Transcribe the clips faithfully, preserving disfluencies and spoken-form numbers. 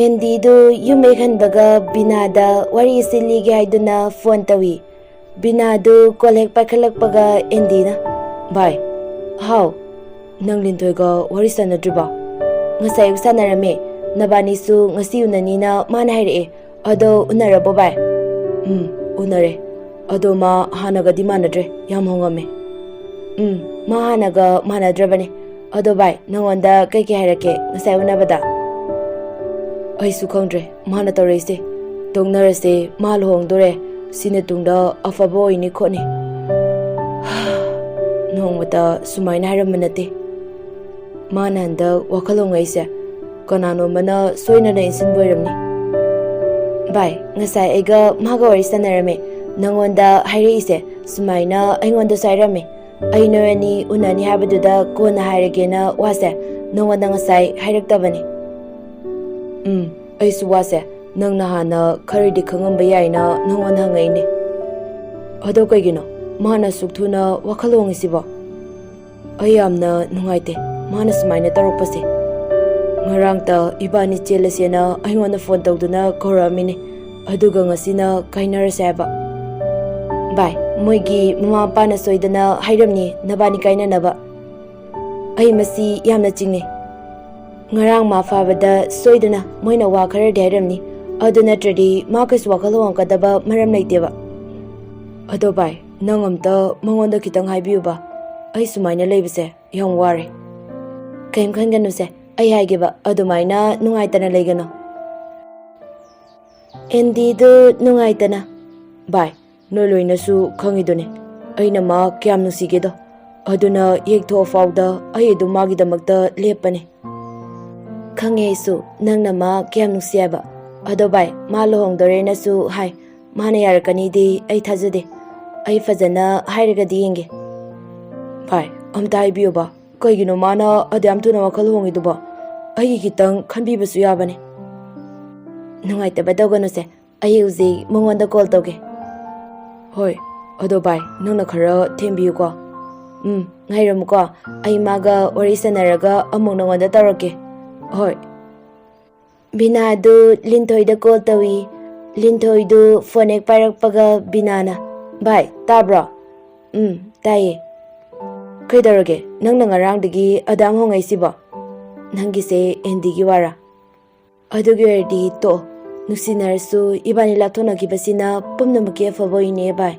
ꯑꯦꯟꯗꯤꯗꯨ ꯌꯨꯝ ꯍꯦꯛ ꯍꯟꯕꯒ ꯕꯤꯅꯥꯗ ꯋꯥꯔꯤ ꯑꯁꯤ ꯂꯤꯒꯦ ꯍꯥꯏꯗꯨꯅ ꯐꯣꯟ ꯇꯧꯏ꯫ ꯕꯤꯅꯥꯗꯨ ꯀꯣꯜ ꯍꯦꯛ ꯄꯥꯏꯈꯠꯂꯛꯄꯒ ꯑꯦꯟꯗꯤꯅ, "ꯚꯥꯏ, ꯍꯥꯎ, ꯅꯪ ꯂꯤꯟꯊꯣꯏꯒ ꯋꯥꯔꯤ ꯁꯥꯟꯅꯗ꯭ꯔꯤꯕꯣ? ꯉꯁꯥꯏ ꯑꯌꯨꯛ ꯁꯥꯟꯅꯔꯝꯃꯦ, ꯅꯕꯥꯅꯤꯁꯨ ꯉꯁꯤ ꯎꯅꯅꯤꯅ ꯃꯥꯅ ꯍꯥꯏꯔꯛꯑꯦ꯫ ꯑꯗꯣ ꯎꯅꯔꯕꯣ ꯚꯥꯏ?" "ꯎꯝ, ꯎꯅꯔꯦ꯫ ꯑꯗꯣ ꯃꯥ ꯍꯥꯟꯅꯒꯗꯤ ꯃꯥꯟꯅꯗ꯭ꯔꯦ, ꯌꯥꯝ ꯍꯣꯡꯉꯝꯃꯦ꯫" "ꯎꯝ, ꯃꯥ ꯍꯥꯟꯅꯒ ꯃꯥꯟꯅꯗ꯭ꯔꯕꯅꯦ꯫ ꯑꯗꯣ ꯚꯥꯏ, ꯅꯪꯉꯣꯟꯗ ꯀꯩꯀꯩ ꯍꯥꯏꯔꯛꯀꯦ ꯉꯁꯥꯏ ꯎꯅꯕꯗ?" "ꯑꯩꯁꯨ ꯈꯪꯗ꯭ꯔꯦ ꯃꯥꯅ ꯇꯧꯔꯛꯏꯁꯦ꯫ ꯇꯣꯛꯅꯔꯁꯦ, ꯃꯥ ꯂꯨꯍꯣꯡꯗꯣꯔꯦ, ꯁꯤꯅ ꯇꯨꯡꯗ ꯑꯐꯕ ꯑꯣꯏꯅꯤ ꯈꯣꯠꯅꯤ꯫ ꯅꯣꯡꯃꯇ ꯁꯨꯃꯥꯏꯅ ꯍꯥꯏꯔꯝꯕ ꯅꯠꯇꯦ꯫ ꯃꯥꯅ ꯍꯟꯗꯛ ꯋꯥꯈꯜ ꯍꯣꯡꯉꯛꯏꯁꯦ ꯀꯅꯥꯅꯣꯝꯃꯅ ꯁꯣꯏꯗꯅ ꯏꯟꯁꯤꯟꯕ ꯑꯣꯏꯔꯝꯅꯤ꯫" "ꯚꯥꯏ, ꯉꯁꯥꯏ ꯑꯩꯒ ꯃꯥꯒ ꯋꯥꯔꯤ ꯁꯥꯟꯅꯔꯝꯃꯦ꯫ ꯅꯪꯉꯣꯟꯗ ꯍꯥꯏꯔꯛꯏꯁꯦ ꯁꯨꯃꯥꯏꯅ ꯑꯩꯉꯣꯟꯗꯁꯨ ꯍꯥꯏꯔꯝꯃꯦ꯫ ꯑꯩ ꯅꯣꯏ ꯑꯅꯤ ꯎꯅꯅꯤ ꯍꯥꯏꯕꯗꯨꯗ ꯀꯣꯟꯅ ꯍꯥꯏꯔꯒꯦꯅ ꯋꯥꯁꯦ ꯅꯪꯉꯣꯟꯗ ꯉꯁꯥꯏ ꯍꯥꯏꯔꯛꯇꯕꯅꯦ꯫" "ꯎꯝ, ꯑꯩꯁꯨ ꯋꯥꯁꯦ ꯅꯪꯅ ꯍꯥꯟꯅ ꯈꯔꯗꯤ ꯈꯪꯉꯝꯕ ꯌꯥꯏꯅ ꯅꯪꯉꯣꯟꯗ ꯍꯪꯉꯛꯏꯅꯦ꯫ ꯑꯗꯣ ꯀꯩꯒꯤꯅꯣ ꯃꯥꯅ ꯑꯁꯨꯛ ꯊꯨꯅ ꯋꯥꯈꯜ ꯍꯣꯡꯉꯤꯁꯤꯕꯣ? ꯑꯩ ꯌꯥꯝꯅ ꯅꯨꯡꯉꯥꯏꯇꯦ ꯃꯥꯅ ꯁꯨꯃꯥꯏꯅ ꯇꯧꯔꯛꯄꯁꯦ꯫ ꯉꯔꯥꯡꯇ ꯏꯕꯥꯅꯤ ꯆꯦꯜꯂꯁꯦꯅ ꯑꯩꯉꯣꯟꯗ ꯐꯣꯟ ꯇꯧꯗꯨꯅ ꯀꯧꯔꯛꯑꯝꯃꯤꯅꯦ, ꯑꯗꯨꯒ ꯉꯁꯤꯅ ꯀꯥꯏꯅꯔꯁꯦ ꯍꯥꯏꯕ꯫ ꯚꯥꯏ, ꯃꯣꯏꯒꯤ ꯃꯃꯥ ꯃꯄꯥꯅ ꯁꯣꯏꯗꯅ ꯍꯥꯏꯔꯝꯅꯤ ꯅꯕꯥꯅꯤ ꯀꯥꯏꯅꯅꯕ꯫ ꯑꯩ ꯃꯁꯤ ꯌꯥꯝꯅ ꯆꯤꯡꯅꯩ꯫ ꯉꯔꯥꯡ ꯃꯥ ꯐꯥꯕꯗ ꯁꯣꯏꯗꯅ ꯃꯣꯏꯅ ꯋꯥ ꯈꯔꯗꯤ ꯍꯥꯏꯔꯝꯅꯤ, ꯑꯗꯨ ꯅꯠꯇ꯭ꯔꯗꯤ ꯃꯥ ꯀꯩꯁꯨ ꯋꯥꯈꯜ ꯍꯣꯡꯉꯛꯀꯗꯕ ꯃꯔꯝ ꯂꯩꯇꯦꯕ꯫ ꯑꯗꯣ ꯚꯥꯏ, ꯅꯪ ꯑꯝꯇ ꯃꯉꯣꯟꯗ ꯈꯤꯇꯪ ꯍꯥꯏꯕꯤꯌꯨꯕ, ꯑꯩ ꯁꯨꯃꯥꯏꯅ ꯂꯩꯕꯁꯦ ꯌꯥꯝ ꯋꯥꯔꯦ꯫" "ꯀꯩꯝ ꯈꯟꯒꯅꯨꯁꯦ, ꯑꯩ ꯍꯥꯏꯒꯦꯕ, ꯑꯗꯨꯃꯥꯏꯅ ꯅꯨꯡꯉꯥꯏꯇꯅ ꯂꯩꯒꯅꯨ꯫" ꯑꯦꯟꯗꯤꯗꯨ ꯅꯨꯡꯉꯥꯏꯇꯅ, "ꯚꯥꯏ, ꯅꯣꯏ ꯂꯣꯏꯅꯁꯨ ꯈꯪꯉꯤꯗꯨꯅꯤ ꯑꯩꯅ ꯃꯥ ꯀꯌꯥꯝ ꯅꯨꯡꯁꯤꯒꯦꯗꯣ꯫ ꯑꯗꯨꯅ ꯌꯦꯛꯊꯣꯛꯑ ꯐꯥꯎꯗ ꯑꯩ ꯑꯗꯨꯝ ꯃꯥꯒꯤꯗꯃꯛꯇ ꯂꯦꯞꯄꯅꯤ꯫" "ꯈꯪꯉꯦ ꯑꯩꯁꯨ ꯅꯪꯅ ꯃꯥ ꯀꯌꯥꯝ ꯅꯨꯡꯁꯤ ꯍꯥꯏꯕ꯫ ꯑꯗꯣ ꯚꯥꯏ, ꯃꯥ ꯂꯨꯍꯣꯡꯗꯣꯔꯦꯅꯁꯨ ꯍꯥꯏ꯫ ꯃꯥꯅ ꯌꯥꯔꯛꯀꯅꯤꯗꯤ ꯑꯩ ꯊꯥꯖꯗꯦ꯫ ꯑꯩ ꯐꯖꯅ ꯍꯥꯏꯔꯒꯗꯤ ꯌꯦꯡꯒꯦ꯫" "ꯚꯥꯏ, ꯑꯝꯇ ꯍꯥꯏꯕꯤꯌꯨꯕ, ꯀꯩꯒꯤꯅꯣ ꯃꯥꯅ ꯑꯗꯨꯌꯥꯝ ꯊꯨꯅ ꯋꯥꯈꯜ ꯍꯣꯡꯉꯤꯗꯨꯕꯣ? ꯑꯩꯒꯤ ꯈꯤꯇꯪ ꯈꯟꯕꯤꯕꯁꯨ ꯌꯥꯕꯅꯦ꯫" "ꯅꯨꯡꯉꯥꯏꯇꯕ ꯇꯧꯒꯅꯨꯁꯦ, ꯑꯩ ꯍꯧꯖꯤꯛ ꯃꯉꯣꯟꯗ ꯀꯣꯜ ꯇꯧꯒꯦ꯫" "ꯍꯣꯏ, ꯑꯗꯣ ꯚꯥꯏ, ꯅꯪꯅ ꯈꯔ ꯊꯦꯝꯕꯤꯌꯨꯀꯣ꯫" "ꯎꯝ, ꯉꯥꯏꯔꯝꯃꯨꯀꯣ, ꯑꯩ ꯃꯥꯒ ꯋꯥꯔꯤ ꯁꯥꯟꯅꯔꯒ ꯑꯃꯨꯛ ꯅꯉꯣꯟꯗ ꯇꯧꯔꯛꯀꯦ꯫" "ꯍꯣꯏ꯫" ꯕꯤꯅꯥꯗꯨ ꯂꯤꯟꯊꯣꯏꯗ ꯀꯣꯜ ꯇꯧꯏ꯫ ꯂꯤꯟꯊꯣꯏꯗꯨ ꯐꯣꯟ ꯍꯦꯛ ꯄꯥꯏꯔꯛꯄꯒ ꯕꯤꯅꯥꯅ, "ꯚꯥꯏ, ꯇꯥꯕ꯭ꯔꯣ?" "ꯎꯝ, ꯇꯥꯏꯌꯦ꯫ ꯀꯩꯗꯧꯔꯒꯦ? ꯅꯪꯅ ꯉꯔꯥꯡꯗꯒꯤ ꯑꯗꯥꯝ ꯍꯣꯡꯉꯛꯏꯁꯤꯕꯣ? ꯅꯪꯒꯤꯁꯦ ꯑꯦꯟꯗꯤꯒꯤ ꯋꯥꯔꯥ? ꯑꯗꯨꯒꯤ ꯑꯣꯏꯔꯗꯤ ꯇꯣꯛꯑꯣ꯫ ꯅꯨꯡꯁꯤꯅꯔꯁꯨ ꯏꯕꯥꯅꯤ ꯂꯥꯞꯊꯣꯛꯅꯈꯤꯕꯁꯤꯅ ꯄꯨꯝꯅꯃꯛꯀꯤ ꯑꯐꯕ ꯑꯣꯏꯅꯦ ꯚꯥꯏ꯫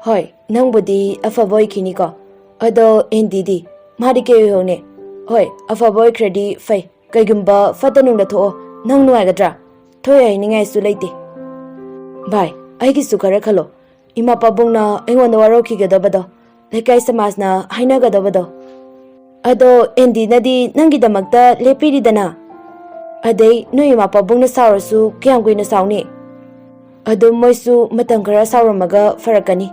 ꯍꯣꯏ, ꯅꯪꯕꯨꯗꯤ ꯑꯐꯕ ꯑꯣꯏꯈꯤꯅꯤꯀꯣ꯫ ꯑꯗꯣ ꯑꯦꯟꯗꯤꯗꯤ? ꯃꯥꯗꯤ ꯀꯩ ꯑꯣꯏꯍꯧꯅꯤ? ꯍꯣꯏ, ꯑꯐꯕ ꯑꯣꯏꯈ꯭ꯔꯗꯤ ꯐꯩ꯫ ꯀꯩꯒꯨꯝꯕ ꯐꯠꯇ ꯅꯨꯡꯗ ꯊꯣꯛꯑꯣ, ꯅꯪ ꯅꯨꯡꯉꯥꯏꯒꯗ꯭ꯔꯥ? ꯊꯣꯛꯑꯦ ꯍꯥꯏꯅꯤꯡꯉꯥꯏꯁꯨ ꯂꯩꯇꯦ꯫ ꯚꯥꯏ, ꯑꯩꯒꯤꯁꯨ ꯈꯔ ꯈꯜꯂꯣ꯫ ꯏꯃꯥ ꯄꯥꯕꯨꯡꯅ ꯑꯩꯉꯣꯟꯗ ꯋꯥꯔꯧꯈꯤꯒꯗꯕꯗꯣ, ꯂꯩꯀꯥꯏ ꯁꯃꯥꯖꯅ ꯍꯥꯏꯅꯒꯗꯕꯗꯣ꯫ ꯑꯗꯣ ꯑꯦꯟꯗꯤꯅꯗꯤ ꯅꯪꯒꯤꯗꯃꯛꯇ ꯂꯦꯞꯄꯤꯔꯤꯗꯅ꯫ ꯑꯗꯩ ꯅꯣꯏ ꯏꯃꯥ ꯄꯥꯕꯨꯡꯅ ꯁꯥꯎꯔꯁꯨ ꯀꯌꯥꯝ ꯀꯨꯏꯅ ꯁꯥꯎꯅꯤ? ꯑꯗꯨꯝ ꯃꯣꯏꯁꯨ ꯃꯇꯝ ꯈꯔ ꯁꯥꯎꯔꯝꯃꯒ ꯐꯔꯛꯀꯅꯤ꯫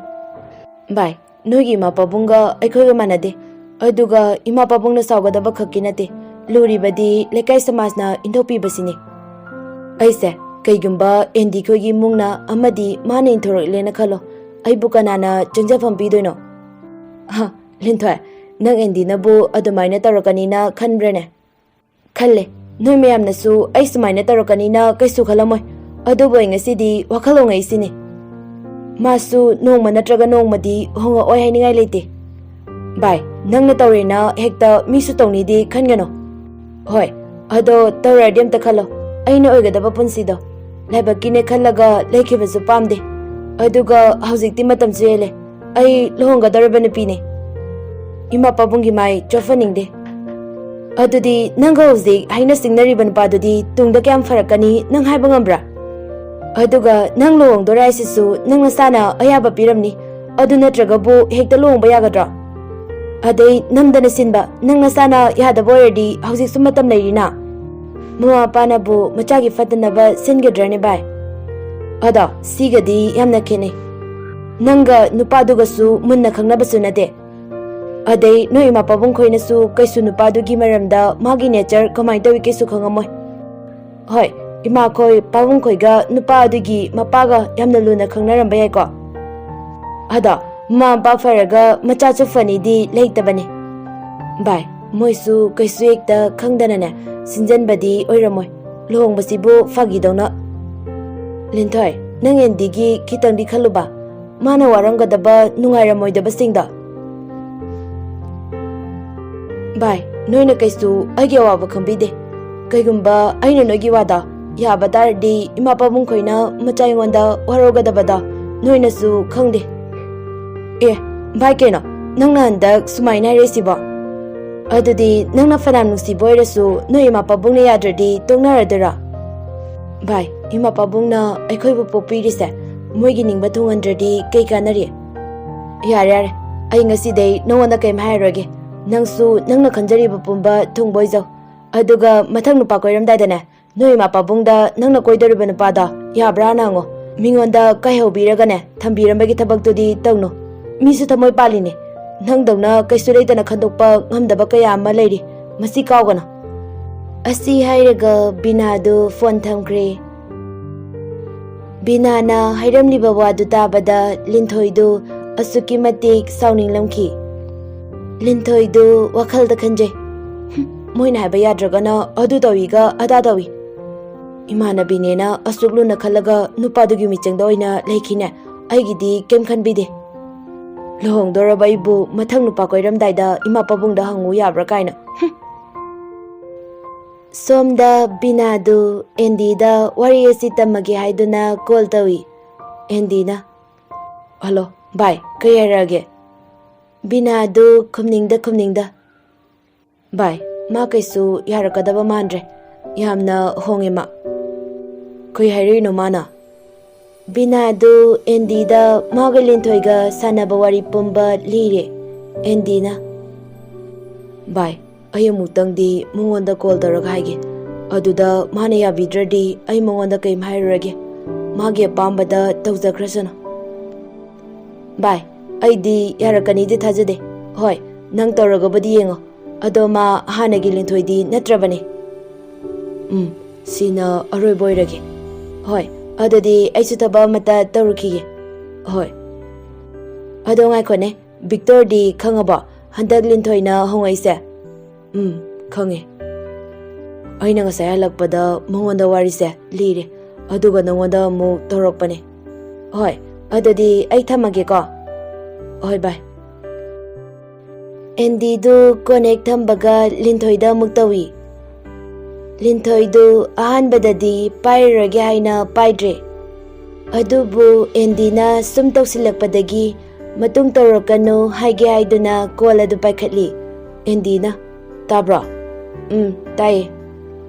ꯚꯥꯏ, ꯅꯣꯏꯒꯤ ꯏꯃꯥ ꯄꯥꯕꯨꯡꯒ ꯑꯩꯈꯣꯏꯒ ꯃꯥꯟꯅꯗꯦ꯫ ꯑꯗꯨꯒ ꯏꯃꯥ ꯄꯥꯕꯨꯡꯅ ꯁꯥꯎꯒꯗꯕ ꯈꯛꯀꯤ ꯅꯠꯇꯦ, ꯂꯨꯔꯤꯕꯗꯤ ꯂꯩꯀꯥꯏ ꯁꯃꯥꯖꯅ ꯏꯟꯊꯣꯛꯄꯤꯕꯁꯤꯅꯤ꯫ ꯑꯩꯁꯦ, ꯀꯩꯒꯨꯝꯕ ꯑꯦꯟꯗꯤ ꯈꯣꯏꯒꯤ ꯏꯃꯨꯡꯅ ꯑꯃꯗꯤ ꯃꯥꯅ ꯏꯟꯊꯣꯔꯛꯂꯦꯅ ꯈꯜꯂꯣ, ꯑꯩꯕꯨ ꯀꯅꯥꯅ ꯆꯪꯖꯐꯝ ꯄꯤꯗꯣꯏꯅꯣ? ꯍ, ꯂꯤꯟꯊꯣꯏ, ꯅꯪ ꯑꯦꯟꯗꯤꯅꯕꯨ ꯑꯗꯨꯃꯥꯏꯅ ꯇꯧꯔꯛꯀꯅꯤꯅ ꯈꯟꯕ꯭ꯔꯅꯦ? ꯈꯜꯂꯦ꯫ ꯅꯣꯏ ꯃꯌꯥꯝꯅꯁꯨ ꯑꯩ ꯁꯨꯃꯥꯏꯅ ꯇꯧꯔꯛꯀꯅꯤꯅ ꯀꯩꯁꯨ ꯈꯜꯂꯝꯃꯣꯏ꯫ ꯑꯗꯨꯕꯨ ꯑꯩ ꯉꯁꯤꯗꯤ ꯋꯥꯈꯜ ꯍꯣꯡꯉꯛꯏꯁꯤꯅꯤ꯫ ꯃꯥꯁꯨ ꯅꯣꯡꯃ ꯅꯠꯇ꯭ꯔꯒ ꯅꯣꯡꯃꯗꯤ ꯍꯣꯡꯉꯛꯑꯣꯏ ꯍꯥꯏꯅꯤꯡꯉꯥꯏ ꯂꯩꯇꯦ꯫ ꯚꯥꯏ, ꯅꯪꯅ ꯇꯧꯔꯦꯅ ꯍꯦꯛꯇ ꯃꯤꯁꯨ ꯇꯧꯅꯤꯗꯤ ꯈꯟꯒꯅꯨ꯫ ꯍꯣꯏ, ꯑꯗꯣ ꯇꯧꯔꯗꯤ ꯑꯝꯇ ꯈꯜꯂꯣ, ꯑꯩꯅ ꯑꯣꯏꯒꯗꯕ ꯄꯨꯟꯁꯤꯗꯣ꯫ ꯂꯥꯏꯕꯛꯀꯤꯅꯦ ꯈꯜꯂꯒ ꯂꯩꯈꯤꯕꯁꯨ ꯄꯥꯝꯗꯦ꯫ ꯑꯗꯨꯒ ꯍꯧꯖꯤꯛꯇꯤ ꯃꯇꯝꯁꯨ ꯍꯦꯜꯂꯦ꯫ ꯑꯩ ꯂꯨꯍꯣꯡꯒꯗꯧꯔꯕ ꯅꯨꯄꯤꯅꯦ꯫ ꯏꯃꯥ ꯄꯥꯕꯨꯡꯒꯤ ꯃꯥꯏ ꯆꯣꯞꯍꯟꯅꯤꯡꯗꯦ꯫ ꯑꯗꯨꯗꯤ ꯅꯪꯒ ꯍꯧꯖꯤꯛ ꯍꯥꯏꯅ ꯁꯤꯡꯅꯔꯤꯕ ꯅꯨꯄꯥꯗꯨꯗꯤ ꯇꯨꯡꯗ ꯀꯌꯥꯝ ꯐꯔꯛꯀꯅꯤ ꯅꯪ ꯍꯥꯏꯕ ꯉꯝꯕ꯭ꯔꯥ? ꯑꯗꯨꯒ ꯅꯪ ꯂꯨꯍꯣꯡꯗꯣꯔꯦ ꯍꯥꯏꯁꯤꯁꯨ ꯅꯪ ꯅꯁꯥꯅ ꯑꯌꯥꯕ ꯄꯤꯔꯝꯅꯤ꯫ ꯑꯗꯨ ꯅꯠꯇ꯭ꯔꯒꯕꯨ ꯍꯦꯛꯇ ꯂꯨꯍꯣꯡꯕ ꯌꯥꯒꯗ꯭ꯔꯣ? ꯑꯗꯩ ꯅꯝꯗꯅ ꯁꯤꯟꯕ, ꯅꯪ ꯅꯁꯥꯅ ꯌꯥꯗꯕ ꯑꯣꯏꯔꯗꯤ ꯍꯧꯖꯤꯛꯁꯨ ꯃꯇꯝ ꯂꯩꯔꯤꯅ꯫ ꯃꯃꯥ ꯃꯄꯥꯅꯕꯨ ꯃꯆꯥꯒꯤ ꯐꯠꯇꯅꯕ ꯁꯤꯟꯒꯗ꯭ꯔꯅꯦ ꯚꯥꯏ? ꯑꯗꯣ ꯁꯤꯒꯗꯤ ꯌꯥꯝꯅ ꯈꯦꯠꯅꯩ꯫ ꯅꯪꯒ ꯅꯨꯄꯥꯗꯨꯒꯁꯨ ꯃꯨꯟꯅ ꯈꯪꯅꯕꯁꯨ ꯅꯠꯇꯦ꯫ ꯑꯗꯩ ꯅꯣꯏ ꯏꯃꯥ ꯄꯥꯕꯨꯡ ꯈꯣꯏꯅꯁꯨ ꯀꯩꯁꯨ ꯅꯨꯄꯥꯗꯨꯒꯤ ꯃꯔꯝꯗ, ꯃꯥꯒꯤ ꯅꯦꯆꯔ ꯀꯃꯥꯏꯅ ꯇꯧꯏ ꯀꯩꯁꯨ ꯈꯪꯉꯝꯃꯣꯏ꯫ ꯍꯣꯏ, ꯏꯃꯥꯈꯣꯏ ꯄꯥꯕꯨꯡ ꯈꯣꯏꯒ ꯅꯨꯄꯥ ꯑꯗꯨꯒꯤ ꯃꯄꯥꯒ ꯌꯥꯝꯅ ꯂꯨꯅ ꯈꯪꯅꯔꯝꯕ ꯌꯥꯏꯀꯣ꯫ ꯑꯗꯣ ꯃꯃꯥ ꯃꯄꯥ ꯐꯔꯒ ꯃꯆꯥꯁꯨ ꯐꯅꯤꯗꯤ ꯂꯩꯇꯕꯅꯦ꯫ ꯚꯥꯏ, ꯃꯣꯏꯁꯨ ꯀꯩꯁꯨ ꯍꯦꯛꯇ ꯈꯪꯗꯅꯅꯦ, ꯁꯤꯟꯖꯟꯕꯗꯤ ꯑꯣꯏꯔꯝꯃꯣꯏ꯫ ꯂꯨꯍꯣꯡꯕꯁꯤꯕꯨ ꯐꯥꯒꯤꯗꯧꯅ꯫ ꯂꯤꯟꯊꯣꯏ, ꯅꯪ ꯑꯦꯟꯗꯤꯒꯤ ꯈꯤꯇꯪꯗꯤ ꯈꯜꯂꯨꯕ꯫ ꯃꯥꯅ ꯋꯥꯔꯝꯒꯗꯕ, ꯅꯨꯡꯉꯥꯏꯔꯝꯃꯣꯏꯗꯕꯁꯤꯡꯗꯣ꯫ ꯚꯥꯏ, ꯅꯣꯏꯅ ꯀꯩꯁꯨ ꯑꯩꯒꯤ ꯑꯋꯥꯕ ꯈꯪꯕꯤꯗꯦ꯫ ꯀꯩꯒꯨꯝꯕ ꯑꯩꯅ ꯅꯣꯏꯒꯤ ꯋꯥꯗꯣ ꯌꯥꯕ ꯇꯥꯔꯗꯤ, ꯏꯃꯥ ꯄꯥꯕꯨꯡ ꯈꯣꯏꯅ ꯃꯆꯥ ꯑꯩꯉꯣꯟꯗ ꯋꯥꯔꯧꯒꯗꯕꯗꯣ ꯅꯣꯏꯅꯁꯨ ꯈꯪꯗꯦ꯫ ꯑꯦ, ꯚꯥꯏ, ꯀꯩꯅꯣ ꯅꯪꯅ ꯍꯟꯗꯛ ꯁꯨꯃꯥꯏꯅ ꯍꯥꯏꯔꯛꯏꯁꯤꯕꯣ? ꯑꯗꯨꯗꯤ ꯅꯪꯅ ꯐꯅꯌꯥꯝ ꯅꯨꯡꯁꯤꯕ ꯑꯣꯏꯔꯁꯨ, ꯅꯣꯏ ꯏꯃꯥ ꯄꯥꯕꯨꯡꯅ ꯌꯥꯗ꯭ꯔꯗꯤ ꯇꯣꯛꯅꯔꯗꯣꯏꯔꯣ? ꯚꯥꯏ, ꯏꯃꯥ ꯄꯥꯕꯨꯡꯅ ꯑꯩꯈꯣꯏꯕꯨ ꯄꯣꯛꯄꯤꯔꯤꯁꯦ ꯃꯣꯏꯒꯤ ꯅꯤꯡꯕ ꯊꯨꯡꯍꯟꯗ꯭ꯔꯗꯤ ꯀꯩ ꯀꯥꯟꯅꯔꯤ? ꯌꯥꯔꯦ, ꯌꯥꯔꯦ, ꯑꯩ ꯉꯁꯤꯗꯩ ꯅꯉꯣꯟꯗ ꯀꯩꯝ ꯍꯥꯏꯔꯔꯣꯏꯒꯦ꯫ ꯅꯪꯁꯨ ꯅꯪꯅ ꯈꯟꯖꯔꯤꯕ ꯄꯨꯝꯕ ꯊꯨꯡꯕ ꯑꯣꯏꯖꯧ꯫ ꯑꯗꯨꯒ ꯃꯊꯪ ꯅꯨꯄꯥ ꯀꯣꯏꯔꯝꯗꯥꯏꯗꯅꯦ, ꯅꯣꯏ ꯏꯃꯥ ꯄꯥꯕꯨꯡꯗ ꯅꯪꯅ ꯀꯣꯏꯗꯧꯔꯤꯕ ꯅꯨꯄꯥꯗꯣ ꯌꯥꯕ꯭ꯔꯥꯅ ꯍꯪꯉꯣ꯫ ꯃꯤꯉꯣꯟꯗ ꯀꯥꯏꯍꯧꯕꯤꯔꯒꯅꯦ ꯊꯝꯕꯤꯔꯝꯕꯒꯤ ꯊꯕꯛꯇꯨꯗꯤ ꯇꯧꯅꯨ꯫ ꯃꯤꯁꯨ ꯊꯃꯣꯏ ꯄꯥꯜꯂꯤꯅꯦ꯫ ꯅꯪꯗꯧꯅ ꯀꯩꯁꯨ ꯂꯩꯇꯅ ꯈꯟꯗꯣꯛꯄ ꯉꯝꯗꯕ ꯀꯌꯥ ꯑꯃ ꯂꯩꯔꯤ꯫ ꯃꯁꯤ ꯀꯥꯎꯒꯅꯨ꯫ ꯑꯁꯤ ꯍꯥꯏꯔꯒ ꯕꯤꯅꯥꯗꯨ ꯐꯣꯟ ꯊꯝꯈ꯭ꯔꯦ꯫ ꯕꯤꯅꯥꯅ ꯍꯥꯏꯔꯝꯂꯤꯕ ꯋꯥꯗꯨ ꯇꯥꯕꯗ ꯂꯤꯟꯊꯣꯏꯗꯨ ꯑꯁꯨꯛꯀꯤ ꯃꯇꯤꯛ ꯁꯥꯎꯅꯤꯡꯂꯝꯈꯤ꯫ ꯂꯤꯟꯊꯣꯏꯗꯨ ꯋꯥꯈꯜꯗ ꯈꯟꯖꯩ, "ꯍꯨꯝ, ꯃꯣꯏꯅ ꯍꯥꯏꯕ ꯌꯥꯗ꯭ꯔꯒꯅ ꯑꯗꯨ ꯇꯧꯏꯒ ꯑꯗꯥ ꯇꯧꯏ꯫ ꯏꯃꯥꯟꯅꯕꯤꯅꯦꯅ ꯑꯁꯨꯛ ꯂꯨꯅ ꯈꯜꯂꯒ ꯅꯨꯄꯥꯗꯨꯒꯤ ꯃꯤꯆꯪꯗ ꯑꯣꯏꯅ ꯂꯩꯈꯤꯅꯦ꯫ ꯑꯩꯒꯤꯗꯤ ꯀꯩꯝ ꯈꯟꯕꯤꯗꯦ꯫ ꯂꯨꯍꯣꯡꯗꯣꯔꯕ ꯑꯩꯕꯨ ꯃꯊꯪ ꯅꯨꯄꯥ ꯀꯣꯏꯔꯝꯗꯥꯏꯗ ꯏꯃꯥ ꯄꯥꯕꯨꯡꯗ ꯍꯪꯉꯨ ꯌꯥꯕ꯭ꯔꯥ ꯀꯥꯏꯅ꯫ ꯍꯨꯝ!" ꯁꯣꯝꯗ ꯕꯤꯅꯥꯗꯨ ꯑꯦꯟꯗꯤꯗ ꯋꯥꯔꯤ ꯑꯁꯤ ꯇꯝꯃꯒꯦ ꯍꯥꯏꯗꯨꯅ ꯀꯣꯜ ꯇꯧꯏ꯫ ꯑꯦꯟꯗꯤꯅ, "ꯍꯜꯂꯣ, ꯚꯥꯏ, ꯀꯩ ꯍꯥꯏꯔꯛꯑꯒꯦ?" ꯕꯤꯅꯥꯗꯨ ꯈꯨꯝꯅꯤꯡꯗ ꯈꯨꯝꯅꯤꯡꯗ, "ꯚꯥꯏ, ꯃꯥ ꯀꯩꯁꯨ ꯌꯥꯔꯛꯀꯗꯕ ꯃꯥꯟꯗ꯭ꯔꯦ꯫ ꯌꯥꯝꯅ ꯍꯣꯡꯉꯦ ꯃꯥ꯫" "ꯀꯩ ꯍꯥꯏꯔꯛꯏꯅꯣ ꯃꯥꯅ?" ꯕꯤꯅꯥꯗꯨ ꯑꯦꯟꯗꯤꯗ ꯃꯥꯒ ꯂꯤꯟꯊꯣꯏꯒ ꯁꯥꯟꯅꯕ ꯋꯥꯔꯤ ꯄꯨꯝꯕ ꯂꯤꯔꯦ꯫ ꯑꯦꯟꯗꯤꯅ, "ꯚꯥꯏ, ꯑꯩ ꯑꯃꯨꯛꯇꯪꯗꯤ ꯃꯉꯣꯟꯗ ꯀꯣꯜ ꯇꯧꯔꯒ ꯍꯥꯏꯒꯦ꯫ ꯑꯗꯨꯗ ꯃꯥꯅ ꯌꯥꯕꯤꯗ꯭ꯔꯗꯤ ꯑꯩ ꯃꯉꯣꯟꯗ ꯀꯩꯝ ꯍꯥꯏꯔꯨꯔꯒꯦ꯫ ꯃꯥꯒꯤ ꯑꯄꯥꯝꯕꯗ ꯇꯧꯖꯈ꯭ꯔꯁꯅꯨ꯫" "ꯚꯥꯏ, ꯑꯩꯗꯤ ꯌꯥꯔꯛꯀꯅꯤꯗꯤ ꯊꯥꯖꯗꯦ꯫ ꯍꯣꯏ, ꯅꯪ ꯇꯧꯔꯒꯕꯨꯗꯤ ꯌꯦꯡꯉꯣ꯫ ꯑꯗꯣ ꯃꯥ ꯍꯥꯟꯅꯒꯤ ꯂꯤꯟꯊꯣꯏꯗꯤ ꯅꯠꯇ꯭ꯔꯕꯅꯦ꯫" "ꯎꯝ, ꯁꯤꯅ ꯑꯔꯣꯏꯕ ꯑꯣꯏꯔꯒꯦ꯫ ꯍꯣꯏ, ꯑꯗꯨꯗꯤ ꯑꯩꯁꯨ ꯊꯕꯛ ꯑꯃꯇ ꯇꯧꯔꯨꯈꯤꯒꯦ꯫" "ꯍꯣꯏ꯫ ꯑꯗꯣ ꯉꯥꯏꯈꯣꯅꯦ, ꯚꯤꯛꯇꯣꯔꯗꯤ ꯈꯪꯉꯕꯣ? ꯍꯟꯗꯛ ꯂꯤꯟꯊꯣꯏꯅ ꯍꯣꯡꯉꯛꯏꯁꯦ?" "ꯎꯝ, ꯈꯪꯉꯦ꯫" ꯑꯩꯅ ꯉꯁꯥꯏ ꯍꯜꯂꯛꯄꯗ ꯃꯉꯣꯟꯗ ꯋꯥꯔꯤꯁꯦ ꯂꯤꯔꯦ, ꯑꯗꯨꯒ ꯅꯉꯣꯟꯗ ꯑꯃꯨꯛ ꯇꯧꯔꯛꯄꯅꯦ꯫ ꯍꯣꯏ, ꯑꯗꯨꯗꯤ ꯑꯩ ꯊꯝꯃꯒꯦꯀꯣ꯫ ꯍꯣꯏ, ꯕꯥꯏ꯫ ꯑꯦꯟꯗꯤꯗꯨ ꯀꯣꯟꯅꯦꯛ ꯊꯝꯕꯒ ꯂꯤꯟꯊꯣꯏꯗ ꯑꯃꯨꯛ ꯇꯧꯏ꯫ ꯂꯤꯟꯊꯣꯏꯗꯨ ꯑꯍꯥꯟꯕꯗꯗꯤ ꯄꯥꯏꯔꯔꯣꯏꯒꯦ ꯍꯥꯏꯅ ꯄꯥꯏꯗ꯭ꯔꯦ꯫ ꯑꯗꯨꯕꯨ ꯑꯦꯟꯗꯤꯅ ꯁꯨꯝ ꯇꯧꯁꯤꯜꯂꯛꯄꯗꯒꯤ ꯃꯇꯨꯡ ꯇꯧꯔꯛꯀꯅꯨ ꯍꯥꯏꯒꯦ ꯍꯥꯏꯗꯨꯅ ꯀꯣꯜ ꯑꯗꯨ ꯄꯥꯏꯈꯠꯂꯤ꯫ ꯑꯦꯟꯗꯤꯅ, "ꯇꯥꯕ꯭ꯔꯣ?" "ꯎꯝ, ꯇꯥꯏꯌꯦ꯫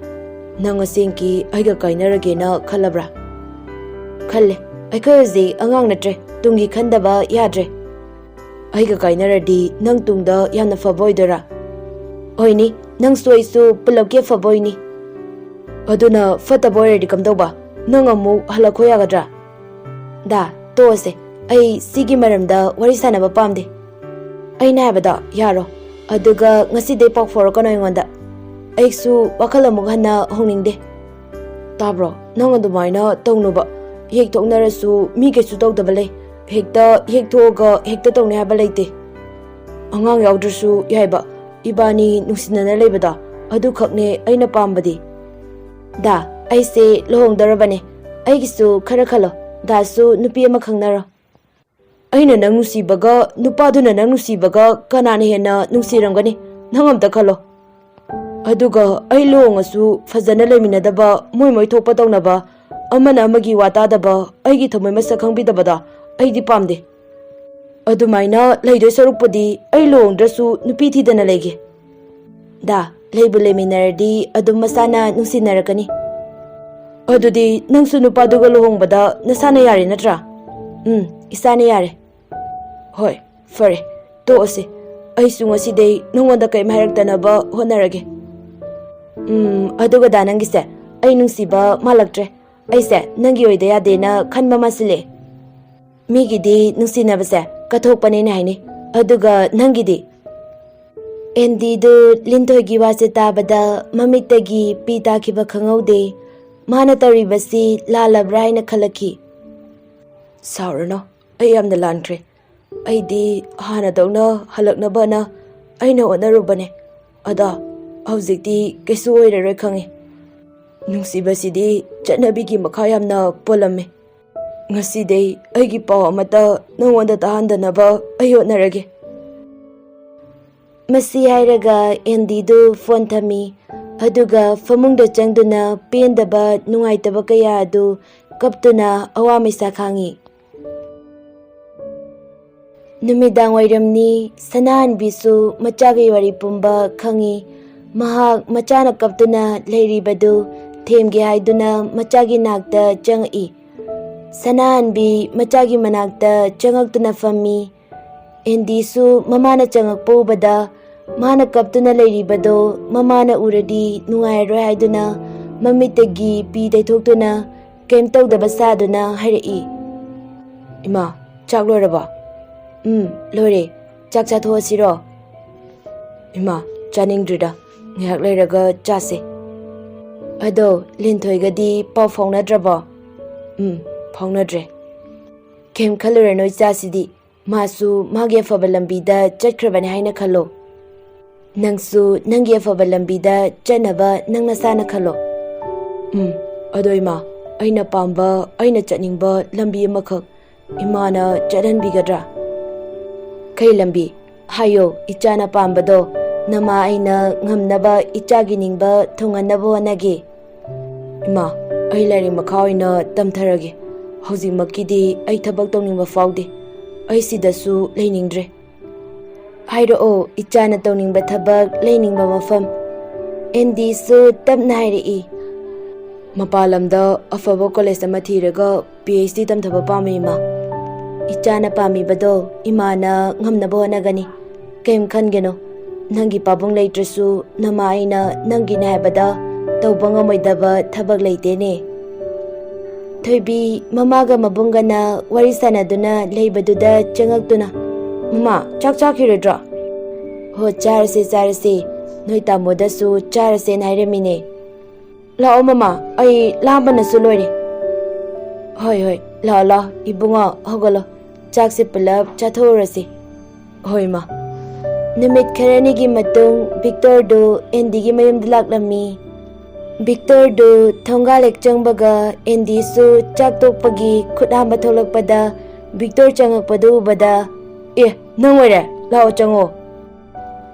ꯅꯪ ꯑꯁꯦꯡꯀꯤ ꯑꯩꯒ ꯀꯥꯏꯅꯔꯒꯦꯅ ꯈꯜꯂꯕ꯭ꯔꯥ?" "ꯈꯜꯂꯦ꯫ ꯑꯩꯈꯣꯏ ꯍꯧꯖꯤꯛ ꯑꯉꯥꯡ ꯅꯠꯇ꯭ꯔꯦ꯫ ꯇꯨꯡꯒꯤ ꯈꯟꯗꯕ ꯌꯥꯗ꯭ꯔꯦ꯫ ꯑꯩꯒ ꯀꯥꯏꯅꯔꯗꯤ ꯅꯪ ꯇꯨꯡꯗ ꯌꯥꯝꯅ ꯐꯕ ꯑꯣꯏꯗꯣꯏꯔꯥ?" "ꯑꯣꯏꯅꯤ꯫ ꯅꯪꯁꯨ ꯑꯩꯁꯨ ꯄꯨꯂꯞꯀꯤ ꯑꯐꯕ ꯑꯣꯏꯅꯤ꯫" "ꯑꯗꯨꯅ ꯐꯠꯇꯕ ꯑꯣꯏꯔꯗꯤ ꯀꯝꯗꯧꯕ? ꯅꯪ ꯑꯃꯨꯛ ꯍꯜꯂꯛꯈꯣ ꯌꯥꯒꯗ꯭ꯔꯥ?" "ꯗꯥ, ꯇꯣꯛꯑꯁꯦ꯫ ꯑꯩ ꯁꯤꯒꯤ ꯃꯔꯝꯗ ꯋꯥꯔꯤ ꯁꯥꯟꯅꯕ ꯄꯥꯝꯗꯦ꯫ ꯑꯩꯅ ꯍꯥꯏꯕꯗꯣ ꯌꯥꯔꯣ꯫ ꯑꯗꯨꯒ ꯉꯁꯤꯗꯩ ꯄꯥꯎ ꯐꯥꯎꯔꯛꯀꯅꯣ ꯑꯩꯉꯣꯟꯗ꯫ ꯑꯩꯁꯨ ꯋꯥꯈꯜ ꯑꯃꯨꯛ ꯍꯟꯅ ꯍꯣꯡꯅꯤꯡꯗꯦ꯫" "ꯇꯥꯕ꯭ꯔꯣ? ꯅꯪ ꯑꯗꯨꯃꯥꯏꯅ ꯇꯧꯅꯨꯕ꯫ ꯌꯦꯛꯊꯣꯛꯅꯔꯁꯨ ꯃꯤ ꯀꯩꯁꯨ ꯇꯧꯗꯕ ꯂꯩ꯫ ꯍꯦꯛꯇ ꯌꯦꯛꯊꯣꯛꯑꯒ ꯍꯦꯛꯇ ꯇꯧꯅꯤ ꯍꯥꯏꯕ ꯂꯩꯇꯦ꯫ ꯑꯉꯥꯡ ꯌꯥꯎꯗ꯭ꯔꯁꯨ ꯌꯥꯏꯕ꯫ ꯏꯕꯥꯅꯤ ꯅꯨꯡꯁꯤꯅꯅ ꯂꯩꯕꯗꯣ, ꯑꯗꯨꯈꯛꯅꯦ ꯑꯩꯅ ꯄꯥꯝꯕꯗꯤ꯫" "ꯗꯥ, ꯑꯩꯁꯦ ꯂꯨꯍꯣꯡꯗꯧꯔꯕꯅꯦ꯫ ꯑꯩꯒꯤꯁꯨ ꯈꯔ ꯈꯜꯂꯣ꯫ ꯗꯥꯁꯨ ꯅꯨꯄꯤ ꯑꯃ ꯈꯪꯅꯔꯣ꯫" "ꯑꯩꯅ ꯅꯪ ꯅꯨꯡꯁꯤꯕꯒ ꯅꯨꯄꯥꯗꯨꯅ ꯅꯪ ꯅꯨꯡꯁꯤꯕꯒ ꯀꯅꯥꯅ ꯍꯦꯟꯅ ꯅꯨꯡꯁꯤꯔꯝꯒꯅꯤ? ꯅꯪ ꯑꯝꯇ ꯈꯜꯂꯣ꯫ ꯑꯗꯨꯒ ꯑꯩ ꯂꯨꯍꯣꯡꯉꯁꯨ ꯐꯖꯅ ꯂꯩꯃꯤꯟꯅꯗꯕ, ꯃꯣꯏ ꯃꯣꯏ ꯊꯣꯛꯄ ꯇꯧꯅꯕ, ꯑꯃꯅ ꯑꯃꯒꯤ ꯋꯥ ꯇꯥꯗꯕ, ꯑꯩꯒꯤ ꯊꯃꯣꯏ ꯃꯁꯛ ꯈꯪꯕꯤꯗꯕꯗꯣ ꯑꯩꯗꯤ ꯄꯥꯝꯗꯦ꯫ ꯑꯗꯨꯃꯥꯏꯅ ꯂꯩꯗꯣꯏ ꯁꯔꯨꯛꯄꯨꯗꯤ ꯑꯩ ꯂꯨꯍꯣꯡꯗ꯭ꯔꯁꯨ ꯅꯨꯄꯤ ꯊꯤꯗꯅ ꯂꯩꯒꯦ꯫" "ꯗꯥ, ꯂꯩꯕꯨ ꯂꯩꯃꯤꯟꯅꯔꯗꯤ ꯑꯗꯨꯝ ꯃꯁꯥꯅ ꯅꯨꯡꯁꯤꯅꯔꯛꯀꯅꯤ꯫" "ꯑꯗꯨꯗꯤ ꯅꯪꯁꯨ ꯅꯨꯄꯥꯗꯨꯒ ꯂꯨꯍꯣꯡꯕꯗ ꯅꯁꯥꯅ ꯌꯥꯔꯦ ꯅꯠꯇ꯭ꯔꯥ?" "ꯎꯝ, ꯏꯁꯥꯅ ꯌꯥꯔꯦ꯫" "ꯍꯣꯏ, ꯐꯔꯦ, ꯇꯣꯛꯑꯁꯤ꯫ ꯑꯩꯁꯨ ꯉꯁꯤꯗꯩ ꯅꯉꯣꯟꯗ ꯀꯔꯤꯝ ꯍꯥꯏꯔꯛꯇꯅꯕ ꯍꯣꯠꯅꯔꯒꯦ꯫" "ꯎꯝ, ꯑꯗꯨꯒ ꯗꯥ, ꯅꯪꯒꯤꯁꯦ ꯑꯩ ꯅꯨꯡꯁꯤꯕ ꯃꯥꯜꯂꯛꯇ꯭ꯔꯦ꯫ ꯑꯩꯁꯦ ꯅꯪꯒꯤ ꯑꯣꯏꯗ ꯌꯥꯗꯦꯅ ꯈꯟꯕ ꯃꯥꯜꯁꯤꯜꯂꯛꯑꯦ꯫ ꯃꯤꯒꯤꯗꯤ ꯅꯨꯡꯁꯤꯅꯕꯁꯦ ꯀꯠꯊꯣꯛꯄꯅꯦꯅ ꯍꯥꯏꯅꯩ꯫ ꯑꯗꯨꯒ ꯅꯪꯒꯤꯗꯤ?" ꯑꯦꯟꯗꯤꯗꯨ ꯂꯤꯟꯊꯣꯏꯒꯤ ꯋꯥꯁꯦ ꯇꯥꯕꯗ ꯃꯃꯤꯠꯇꯒꯤ ꯄꯤ ꯇꯥꯈꯤꯕ ꯈꯪꯍꯧꯗꯦ꯫ ꯃꯥꯅ ꯇꯧꯔꯤꯕꯁꯤ ꯂꯥꯜꯂꯕ꯭ꯔꯥ ꯍꯥꯏꯅ ꯈꯜꯂꯛꯈꯤ꯫ "ꯁꯥꯎꯔꯅꯨ, ꯑꯩ ꯌꯥꯝꯅ ꯂꯥꯟꯈ꯭ꯔꯦ꯫ ꯑꯩꯗꯤ ꯍꯥꯟꯅꯗꯧꯅ ꯍꯜꯂꯛꯅꯕꯅ ꯑꯩꯅ ꯍꯣꯠꯅꯔꯨꯕꯅꯦ꯫ ꯑꯗꯣ ꯍꯧꯖꯤꯛꯇꯤ ꯀꯩꯁꯨ ꯑꯣꯏꯔꯔꯣꯏ ꯈꯪꯉꯤ꯫ ꯅꯨꯡꯁꯤꯕꯁꯤꯗꯤ ꯆꯠꯅꯕꯤꯒꯤ ꯃꯈꯥ ꯌꯥꯝꯅ ꯄꯣꯜꯂꯝꯃꯤ꯫ ꯉꯁꯤꯗꯩ ꯑꯩꯒꯤ ꯄꯥꯎ ꯑꯃꯠꯇ ꯅꯉꯣꯟꯗ ꯇꯥꯍꯟꯗꯅꯕ ꯑꯩ ꯍꯣꯠꯅꯔꯒꯦ꯫ ꯃꯁꯤ ꯍꯥꯏꯔꯒ ꯑꯦꯟꯗꯤꯗꯨ ꯐꯣꯟ ꯊꯝꯃꯤ꯫ ꯑꯗꯨꯒ ꯐꯃꯨꯡꯗ ꯆꯪꯗꯨꯅ ꯄꯦꯟꯗꯕ, ꯅꯨꯡꯉꯥꯏꯇꯕ ꯀꯌꯥ ꯑꯗꯨ ꯀꯞꯇꯨꯅ ꯑꯋꯥ ꯃꯩꯁꯥ ꯈꯥꯡꯉꯤ꯫ ꯅꯨꯃꯤꯗꯥꯡ ꯋꯥꯏꯔꯝꯅꯤ꯫ ꯁꯅꯥꯍꯟꯕꯤꯁꯨ ꯃꯆꯥꯒꯤ ꯋꯥꯔꯤ ꯄꯨꯝꯕ ꯈꯪꯉꯤ꯫ ꯃꯍꯥꯛ ꯃꯆꯥꯅ ꯀꯞꯇꯨꯅ ꯂꯩꯔꯤꯕꯗꯨ ꯊꯦꯝꯒꯦ ꯍꯥꯏꯗꯨꯅ ꯃꯆꯥꯒꯤ ꯅꯥꯛꯇ ꯆꯪꯉꯛꯏ꯫ ꯁꯅꯥꯍꯟꯕꯤ ꯃꯆꯥꯒꯤ ꯃꯅꯥꯛꯇ ꯆꯪꯉꯛꯇꯨꯅ ꯐꯝꯃꯤ꯫ ꯑꯦꯟꯗꯤꯁꯨ ꯃꯃꯥꯅ ꯆꯪꯉꯛꯄ ꯎꯕꯗ ꯃꯥꯅ ꯀꯞꯇꯨꯅ ꯂꯩꯔꯤꯕꯗꯣ ꯃꯃꯥꯅ ꯎꯔꯗꯤ ꯅꯨꯡꯉꯥꯏꯔꯔꯣꯏ ꯍꯥꯏꯗꯨꯅ ꯃꯃꯤꯠꯇꯒꯤ ꯄꯤ ꯇꯩꯊꯣꯛꯇꯨꯅ ꯀꯩꯝ ꯇꯧꯗꯕ ꯁꯥꯗꯨꯅ ꯍꯥꯏꯔꯛꯏ꯫ "ꯏꯃꯥ, ꯆꯥꯛ ꯂꯣꯏꯔꯕꯣ?" "ꯎꯝ, ꯂꯣꯏꯔꯦ꯫ ꯆꯥꯛ ꯆꯥꯊꯣꯛꯑꯁꯤꯔꯣ?" "ꯏꯃꯥ, ꯆꯥꯅꯤꯡꯗ꯭ꯔꯤꯗ꯫ ꯉꯥꯏꯍꯥꯛ ꯂꯩꯔꯒ ꯆꯥꯁꯦ꯫ ꯑꯗꯣ, ꯂꯤꯟꯊꯣꯏꯒꯗꯤ ꯄꯥꯎ ꯐꯥꯎꯅꯗ꯭ꯔꯕꯣ?" "ꯎꯝ, ꯐꯥꯎꯅꯗ꯭ꯔꯦ꯫ ꯀꯩꯝ ꯈꯜꯂꯨꯔꯅꯨ ꯏꯆꯥꯁꯤꯗꯤ꯫ ꯃꯥꯁꯨ ꯃꯥꯒꯤ ꯑꯐꯕ ꯂꯝꯕꯤꯗ ꯆꯠꯈ꯭ꯔꯕꯅꯤ ꯍꯥꯏꯅ ꯈꯜꯂꯣ꯫ ꯅꯪꯁꯨ ꯅꯪꯒꯤ ꯑꯐꯕ ꯂꯝꯕꯤꯗ ꯆꯠꯅꯕ ꯅꯪ ꯅꯁꯥꯅ ꯈꯜꯂꯣ꯫" "ꯎꯝ, ꯑꯗꯣ ꯏꯃꯥ, ꯑꯩꯅ ꯄꯥꯝꯕ, ꯑꯩꯅ ꯆꯠꯅꯤꯡꯕ ꯂꯝꯕꯤ ꯑꯃꯈꯛ ꯏꯃꯥꯅ ꯆꯠꯍꯟꯕꯤꯒꯗ꯭ꯔꯥ?" "ꯀꯩ ꯂꯝꯕꯤ? ꯍꯥꯏꯌꯣ, ꯏꯆꯥꯅ ꯄꯥꯝꯕꯗꯣ꯫ ꯅꯃꯥ ꯑꯩꯅ ꯉꯝꯅꯕ ꯏꯆꯥꯒꯤ ꯅꯤꯡꯕ ꯊꯨꯡꯍꯟꯅꯕ ꯍꯣꯠꯅꯒꯦ꯫" "ꯏꯃꯥ, ꯑꯩ ꯂꯥꯏꯔꯤꯛ ꯃꯈꯥ ꯑꯣꯏꯅ ꯇꯝꯊꯔꯒꯦ꯫ ꯍꯧꯖꯤꯛꯃꯛꯀꯤꯗꯤ ꯑꯩ ꯊꯕꯛ ꯇꯧꯅꯤꯡꯕ ꯐꯥꯎꯗꯦ꯫ ꯑꯩ ꯁꯤꯗꯁꯨ ꯂꯩꯅꯤꯡꯗ꯭ꯔꯦ꯫" "ꯍꯥꯏꯔꯛꯑꯣ, ꯏꯆꯥꯅ ꯇꯧꯅꯤꯡꯕ ꯊꯕꯛ, ꯂꯩꯅꯤꯡꯕ ꯃꯐꯝ꯫" ꯑꯦꯟꯗꯤꯁꯨ ꯇꯞꯅ ꯍꯥꯏꯔꯛꯏ꯫ "ꯃꯄꯥꯟ ꯂꯝꯗ ꯑꯐꯕ ꯀꯣꯂꯦꯖ ꯑꯃ ꯊꯤꯔꯒ ꯄꯤ ꯑꯩꯆ ꯗꯤ ꯇꯝꯊꯕ ꯄꯥꯝꯃꯤ, ꯏꯃꯥ꯫ ꯏꯆꯥꯅ ꯄꯥꯝꯃꯤꯕꯗꯣ ꯏꯃꯥꯅ ꯉꯝꯅꯕ ꯍꯣꯠꯅꯒꯅꯤ꯫ ꯀꯩꯝ ꯈꯟꯒꯅꯨ꯫ ꯅꯪꯒꯤ ꯄꯥꯕꯨꯡ ꯂꯩꯇ꯭ꯔꯁꯨ ꯅꯃꯥ ꯑꯩꯅ ꯅꯪꯒꯤꯅꯦ ꯍꯥꯏꯕꯗ ꯇꯧꯕ ꯉꯝꯃꯣꯏꯗꯕ ꯊꯕꯛ ꯂꯩꯇꯦꯅꯦ꯫" ꯊꯣꯏꯕꯤ ꯃꯃꯥꯒ ꯃꯕꯨꯡꯒꯅ ꯋꯥꯔꯤ ꯁꯥꯟꯅꯗꯨꯅ ꯂꯩꯕꯗꯨꯗ ꯆꯪꯉꯛꯇꯨꯅ, "ꯃꯃꯥ, ꯆꯥꯛ ꯆꯥꯈꯤꯔꯣꯏꯗ꯭ꯔꯣ?" "ꯍꯣ, ꯆꯥꯔꯁꯦ, ꯆꯥꯔꯁꯦ꯫ ꯅꯣꯏ ꯇꯥꯃꯣꯗꯁꯨ ꯆꯥꯔꯁꯦꯅ ꯍꯥꯏꯔꯝꯃꯤꯅꯦ꯫" "ꯂꯥꯛꯑꯣ ꯃꯃꯥ, ꯑꯩ ꯂꯥꯝꯕꯅꯁꯨ ꯂꯣꯏꯔꯦ꯫" "ꯍꯣꯏ, ꯍꯣꯏ, ꯂꯥꯛꯑꯣ, ꯂꯥꯛꯑꯣ, ꯏꯕꯨꯡꯉꯣ, ꯍꯧꯒꯠꯂꯣ꯫ ꯆꯥꯛꯁꯦ ꯄꯨꯂꯞ ꯆꯥꯊꯣꯛꯎꯔꯁꯤ꯫" "ꯍꯣꯏ, ꯏꯃꯥ꯫" ꯅꯨꯃꯤꯠ ꯈꯔꯅꯤꯒꯤ ꯃꯇꯨꯡ ꯕꯤꯛꯇꯣꯔꯗꯨ ꯑꯦꯟꯗꯤꯒꯤ ꯃꯌꯨꯝꯗ ꯂꯥꯛꯂꯝꯃꯤ꯫ ꯕꯤꯛꯇꯣꯔꯗꯨ ꯊꯣꯡꯒꯥꯜ ꯍꯦꯛ ꯆꯪꯕꯒ ꯑꯦꯟꯗꯤꯁꯨ ꯆꯥꯛ ꯇꯣꯛꯄꯒꯤ ꯈꯨꯠ ꯍꯥꯝꯕ ꯊꯣꯛꯂꯛꯄꯗ ꯕꯤꯛꯇꯣꯔ ꯆꯪꯉꯛꯄꯗꯨ ꯎꯕꯗ, "ꯑꯦ, ꯅꯪ ꯑꯣꯏꯔꯦ, ꯂꯥꯛꯑꯣ ꯆꯪꯉꯣ꯫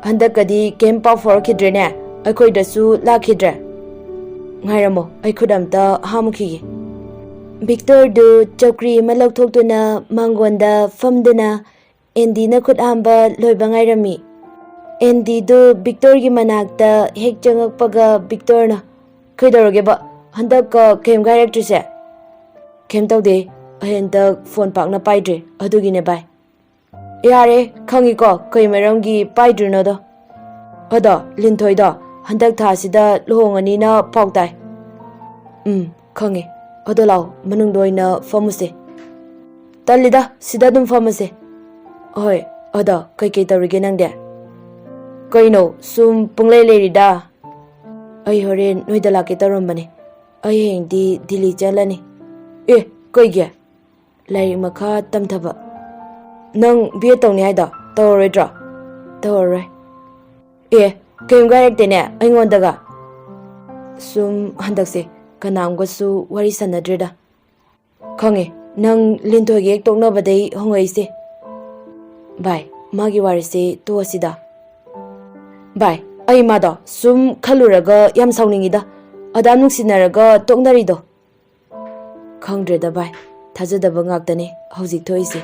ꯍꯟꯗꯛꯀꯗꯤ ꯀꯩꯝ ꯄꯥꯎ ꯐꯥꯎꯔꯛꯈꯤꯗ꯭ꯔꯦꯅꯦ, ꯑꯩꯈꯣꯏꯗꯁꯨ ꯂꯥꯛꯈꯤꯗ꯭ꯔꯦ꯫ ꯉꯥꯏꯔꯝꯃꯣ, ꯑꯩ ꯈꯨꯠ ꯑꯝꯇ ꯍꯥꯝꯃꯨꯈꯤꯒꯦ꯫" ꯕꯤꯛꯇꯣꯔꯗꯨ ꯆꯧꯀ꯭ꯔꯤ ꯑꯃ ꯂꯧꯊꯣꯛꯇꯨꯅ ꯃꯥꯡꯒꯣꯟꯗ ꯐꯝꯗꯨꯅ ꯑꯦꯟꯗꯤꯅ ꯈꯨꯠ ꯍꯥꯝꯕ ꯂꯣꯏꯕ ꯉꯥꯏꯔꯝꯃꯤ꯫ ꯑꯦꯟꯗꯤꯗꯨ ꯕꯤꯛꯇꯣꯔꯒꯤ ꯃꯅꯥꯛꯇ ꯍꯦꯛ ꯆꯪꯉꯛꯄꯒ ꯕꯤꯛꯇꯣꯔꯅ, "ꯀꯩꯗꯧꯔꯒꯦꯕ? ꯍꯟꯗꯛꯀ ꯀꯩꯝꯒ ꯍꯥꯏꯔꯛꯇ꯭ꯔꯤꯁꯦ?" "ꯀꯩꯝ ꯇꯧꯗꯦ, ꯑꯩ ꯍꯟꯗꯛ ꯐꯣꯟ ꯄꯥꯛꯅ ꯄꯥꯏꯗ꯭ꯔꯦ, ꯑꯗꯨꯒꯤꯅꯦ ꯚꯥꯏ꯫" "ꯌꯥꯔꯦ, ꯈꯪꯉꯤꯀꯣ ꯀꯩ ꯃꯔꯝꯒꯤ ꯄꯥꯏꯗ꯭ꯔꯤꯅꯣꯗꯣ꯫ ꯑꯗꯣ ꯂꯤꯟꯊꯣꯏꯗꯣ ꯍꯟꯗꯛ ꯊꯥꯁꯤꯗ ꯂꯨꯍꯣꯡꯉꯅꯤꯅ ꯄꯥꯎ ꯇꯥꯏ꯫" "ꯎꯝ, ꯈꯪꯉꯦ꯫ ꯑꯗꯣ ꯂꯥꯛꯑꯣ, ꯃꯅꯨꯡꯗ ꯑꯣꯏꯅ ꯐꯝꯃꯨꯁꯦ꯫" "ꯇꯜꯂꯤꯗ, ꯁꯤꯗ ꯑꯗꯨꯝ ꯐꯝꯃꯁꯦ꯫" "ꯍꯣꯏ, ꯑꯗꯣ ꯀꯩꯀꯩ ꯇꯧꯔꯤꯒꯦ ꯅꯪꯗꯤ?" "ꯀꯩꯅꯣ, ꯁꯨꯝ ꯄꯨꯡꯂꯩ ꯂꯩꯔꯤꯗ꯫ ꯑꯩ ꯍꯣꯔꯦꯟ ꯅꯣꯏꯗ ꯂꯥꯛꯀꯦ ꯇꯧꯔꯝꯕꯅꯦ꯫ ꯑꯩ ꯍꯌꯦꯡꯗꯤ ꯗꯤꯜꯂꯤ ꯆꯠꯂꯅꯤ꯫" "ꯑꯦ, ꯀꯩꯒꯤ?" "ꯂꯥꯏꯔꯤꯛ ꯃꯈꯥ ꯇꯝꯊꯕ꯫" "ꯅꯪ ꯕꯤ ꯑꯦ ꯇꯧꯅꯤ ꯍꯥꯏꯗꯣ ꯇꯧꯔꯔꯣꯏꯗ꯭ꯔꯣ?" "ꯇꯧꯔꯔꯣꯏ꯫" "ꯑꯦ, ꯀꯩꯝꯒ ꯍꯥꯏꯔꯛꯇꯦꯅꯦ ꯑꯩꯉꯣꯟꯗꯒ?" "ꯁꯨꯝ ꯍꯟꯗꯛꯁꯦ ꯀꯅꯥꯝꯒꯁꯨ ꯋꯥꯔꯤ ꯁꯥꯟꯅꯗ꯭ꯔꯦꯗ꯫" "ꯈꯪꯉꯦ, ꯅꯪ ꯂꯤꯟꯊꯣꯏꯒ ꯍꯦꯛ ꯇꯣꯛꯅꯕꯗꯩ ꯍꯣꯡꯉꯛꯏꯁꯦ꯫" "ꯚꯥꯏ, ꯃꯥꯒꯤ ꯋꯥꯔꯤꯁꯦ ꯇꯣꯛꯑꯁꯤꯗ꯫" "ꯚꯥꯏ, ꯑꯩ ꯃꯥꯗꯣ ꯁꯨꯝ ꯈꯜꯂꯨꯔꯒ ꯌꯥꯝ ꯁꯥꯎꯅꯤꯡꯉꯤꯗ, ꯑꯗꯥꯝ ꯅꯨꯡꯁꯤꯅꯔꯒ ꯇꯣꯛꯅꯔꯤꯗꯣ꯫" "ꯈꯪꯗ꯭ꯔꯦꯗ ꯚꯥꯏ, ꯊꯥꯖꯗꯕ ꯉꯥꯛꯇꯅꯦ ꯍꯧꯖꯤꯛ ꯊꯣꯛꯏꯁꯦ꯫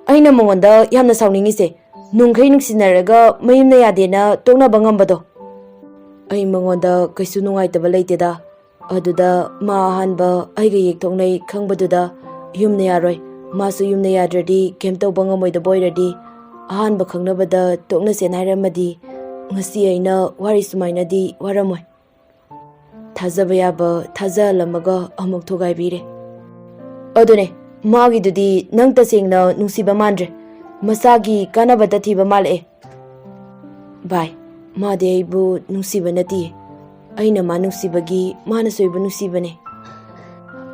ꯑꯩꯅ ꯃꯉꯣꯟꯗ ꯌꯥꯝꯅ ꯁꯥꯎꯅꯤꯡꯉꯤꯁꯦ, ꯅꯨꯡꯈꯩ ꯅꯨꯡꯁꯤꯅꯔꯒ ꯃꯌꯨꯝꯅ ꯌꯥꯗꯦꯅ ꯇꯣꯛꯅꯕ ꯉꯝꯕꯗꯣ꯫ ꯑꯩ ꯃꯉꯣꯟꯗ ꯀꯩꯁꯨ ꯅꯨꯡꯉꯥꯏꯇꯕ ꯂꯩꯇꯦꯗ꯫ ꯑꯗꯨꯗ ꯃꯥ ꯑꯍꯥꯟꯕ ꯑꯩꯒ ꯌꯦꯛꯊꯣꯛꯅꯩ ꯈꯪꯕꯗꯨꯗ ꯌꯨꯝꯅ ꯌꯥꯔꯣꯏ, ꯃꯥꯁꯨ ꯌꯨꯝꯅ ꯌꯥꯗ꯭ꯔꯗꯤ ꯀꯩꯝ ꯇꯧꯕ ꯉꯝꯃꯣꯏꯗꯕ ꯑꯣꯏꯔꯗꯤ ꯑꯍꯥꯟꯕ ꯈꯪꯅꯕꯗ ꯇꯣꯛꯅꯁꯦꯅ ꯍꯥꯏꯔꯝꯃꯗꯤ ꯉꯁꯤ ꯑꯩꯅ ꯋꯥꯔꯤ ꯁꯨꯃꯥꯏꯅꯗꯤ ꯋꯥꯔꯝꯃꯣꯏ꯫" ꯊꯥꯖꯕ ꯌꯥꯕ ꯊꯥꯖꯍꯜꯂꯝꯃꯒ ꯑꯃꯨꯛ ꯊꯨꯒꯥꯏꯕꯤꯔꯦ꯫ "ꯑꯗꯨꯅꯦ, ꯃꯥꯒꯤꯗꯨꯗꯤ ꯅꯪ ꯇꯁꯦꯡꯅ ꯅꯨꯡꯁꯤꯕ ꯃꯥꯟꯗ꯭ꯔꯦ, ꯃꯁꯥꯒꯤ ꯀꯥꯟꯅꯕꯇ ꯊꯤꯕ ꯃꯥꯜꯂꯛꯑꯦ꯫" "ꯚꯥꯏ, ꯃꯥꯗꯤ ꯑꯩꯕꯨ ꯅꯨꯡꯁꯤꯕ ꯅꯠꯇꯤꯌꯦ, ꯑꯩꯅ ꯃꯥ ꯅꯨꯡꯁꯤꯕꯒꯤ ꯃꯥꯅꯁꯨ ꯑꯩꯕꯨ ꯅꯨꯡꯁꯤꯕꯅꯦ꯫"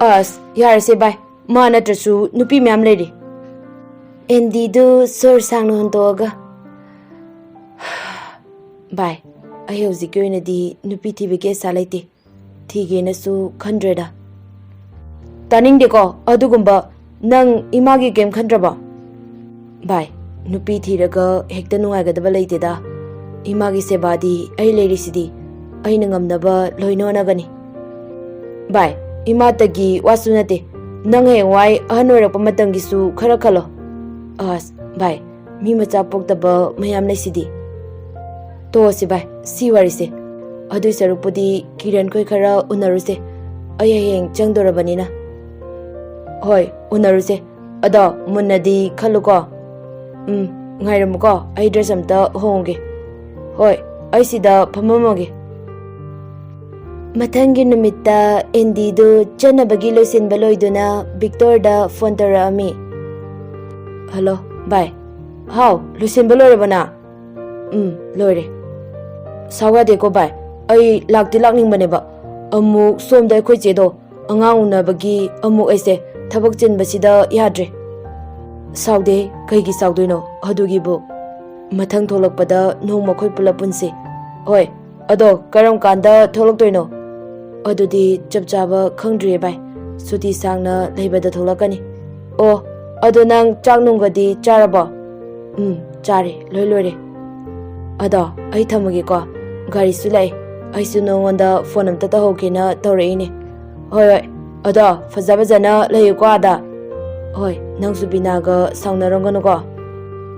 "ꯑꯁ, ꯌꯥꯔꯦꯁꯦ ꯚꯥꯏ, ꯃꯥ ꯅꯠꯇ꯭ꯔꯁꯨ ꯅꯨꯄꯤ ꯃꯌꯥꯝ ꯂꯩꯔꯤ꯫" ꯑꯦꯟꯗꯤꯗꯨ ꯁꯣꯔ ꯁꯥꯡꯅ ꯍꯣꯟꯇꯣꯛꯑꯒ, ꯚꯥꯏ, ꯑꯩ ꯍꯧꯖꯤꯛꯀꯤ ꯑꯣꯏꯅꯗꯤ ꯅꯨꯄꯤ ꯊꯤꯕꯒꯤ ꯑꯁꯥ ꯂꯩꯇꯦ꯫ ꯊꯤꯒꯦꯅꯁꯨ ꯈꯟꯗ꯭ꯔꯦꯗ꯫ ꯇꯥꯅꯤꯡꯗꯦꯀꯣ ꯑꯗꯨꯒꯨꯝꯕ꯫ ꯅꯪ ꯏꯃꯥꯒꯤ ꯀꯩꯝ ꯈꯟꯗ꯭ꯔꯕꯣ? ꯚꯥꯏ, ꯅꯨꯄꯤ ꯊꯤꯔꯒ ꯍꯦꯛꯇ ꯅꯨꯡꯉꯥꯏꯒꯗꯕ ꯂꯩꯇꯦꯗ꯫ ꯏꯃꯥꯒꯤ ꯁꯦꯕꯥꯗꯤ ꯑꯩ ꯂꯩꯔꯤꯁꯤꯗꯤ꯫ ꯑꯩꯅ ꯉꯝꯅꯕ ꯂꯣꯏꯅ ꯍꯣꯠꯅꯒꯅꯤ꯫ ꯚꯥꯏ, ꯏꯃꯥꯇꯒꯤ ꯋꯥꯁꯨ ꯅꯠꯇꯦ꯫ ꯅꯪ ꯍꯌꯦꯡꯋꯥꯏ ꯑꯍꯟ ꯑꯣꯏꯔꯛꯄ ꯃꯇꯝꯒꯤꯁꯨ ꯈꯔ ꯈꯜꯂꯣ꯫ ꯑꯁ, ꯚꯥꯏ, ꯃꯤ ꯃꯆꯥ ꯄꯣꯛꯇꯕ ꯃꯌꯥꯝ ꯂꯩꯁꯤꯗꯤ꯫ ꯇꯣꯛꯑꯁꯤ ꯚꯥꯏ, ꯁꯤ ꯋꯥꯔꯤꯁꯦ꯫ ꯑꯗꯨꯏ ꯁꯔꯨꯛꯄꯨꯗꯤ ꯀꯤꯔꯟꯈꯣꯏ ꯈꯔ ꯎꯅꯔꯨꯁꯦ꯫ ꯑꯩ ꯍꯌꯦꯡ ꯆꯪꯗꯣꯔꯕꯅꯤꯅ꯫ ꯍꯣꯏ, ꯎꯅꯔꯨꯁꯦ꯫ ꯑꯗꯣ ꯃꯨꯟꯅꯗꯤ ꯈꯜꯂꯨꯀꯣ꯫ ꯎꯝ, ꯉꯥꯏꯔꯝꯃꯨꯀꯣ, ꯑꯩ ꯗ꯭ꯔꯦꯁ ꯑꯝꯇ ꯍꯣꯡꯉꯨꯒꯦ꯫ ꯍꯣꯏ, ꯑꯩ ꯁꯤꯗ ꯐꯝꯃꯝꯃꯒꯦ꯫ ꯃꯊꯪꯒꯤ ꯅꯨꯃꯤꯠꯇ ꯑꯦꯟꯗꯤꯗꯨ ꯆꯠꯅꯕꯒꯤ ꯂꯣꯏꯁꯤꯟꯕ ꯂꯣꯏꯗꯨꯅ ꯚꯤꯛꯇꯣꯔꯗ ꯐꯣꯟ ꯇꯧꯔꯛꯑꯝꯃꯤ꯫ ꯍꯜꯂꯣ, ꯚꯥꯏ꯫ ꯍꯥꯎ, ꯂꯣꯏꯁꯤꯟꯕ ꯂꯣꯏꯔꯕ ꯅꯪ? ꯎꯝ, ꯂꯣꯏꯔꯦ꯫ ꯁꯥꯎ ꯌꯥꯗꯦꯀꯣ, ꯚꯥꯏ꯫ ꯑꯩ ꯂꯥꯛꯇꯤ ꯂꯥꯛꯅꯤꯡꯕꯅꯦꯕ꯫ ꯑꯃꯨꯛ ꯁꯣꯝꯗ ꯑꯩꯈꯣꯏ ꯆꯦꯗꯣ ꯑꯉꯥꯡ ꯎꯅꯕꯒꯤ ꯑꯃꯨꯛ ꯑꯩꯁꯦ ꯊꯕꯛ ꯆꯤꯟꯕꯁꯤꯗ ꯌꯥꯗ꯭ꯔꯦ꯫ ꯁꯥꯎꯗꯦ, ꯀꯩꯒꯤ ꯁꯥꯎꯗꯣꯏꯅꯣ ꯑꯗꯨꯒꯤꯕꯨ? ꯃꯊꯪ ꯊꯣꯛꯂꯛꯄꯗ ꯅꯣꯡꯃ ꯑꯩꯈꯣꯏ ꯄꯨꯂꯞ ꯄꯨꯟꯁꯤ꯫ ꯍꯣꯏ, ꯑꯗꯣ ꯀꯔꯝ ꯀꯥꯟꯗ ꯊꯣꯛꯂꯛꯇꯣꯏꯅꯣ? ꯑꯗꯨꯗꯤ ꯆꯞ ꯆꯥꯕ ꯈꯪꯗ꯭ꯔꯤꯌꯦ ꯚꯥꯏ꯫ ꯁꯨꯇꯤ ꯁꯥꯡꯅ ꯂꯩꯕꯗ ꯊꯣꯛꯂꯛꯀꯅꯤ꯫ ꯑꯣ, ꯑꯗꯣ ꯅꯪ ꯆꯥꯛ ꯅꯨꯡꯒꯗꯤ ꯆꯥꯔꯕꯣ? ꯎꯝ, ꯆꯥꯔꯦ, ꯂꯣꯏ ꯂꯣꯏꯔꯦ꯫ ꯑꯗꯣ ꯑꯩ ꯊꯝꯃꯒꯦꯀꯣ, ꯒꯥꯔꯤꯁꯨ ꯂꯥꯛꯑꯦ꯫ ꯑꯩꯁꯨ ꯅꯉꯣꯟꯗ ꯐꯣꯟ ꯑꯝꯇ ꯇꯧꯍꯧꯒꯦꯅ ꯇꯧꯔꯛꯏꯅꯦ꯫ ꯍꯣꯏ, ꯍꯣꯏ꯫ ꯑꯗꯣ ꯐꯖ ꯐꯖꯅ ꯂꯩꯌꯨꯀꯣ ꯑꯥꯗ꯫ ꯍꯣꯏ, ꯅꯪꯁꯨ ꯕꯤꯅꯥꯒ ꯁꯥꯎꯅꯔꯝꯒꯅꯨꯀꯣ꯫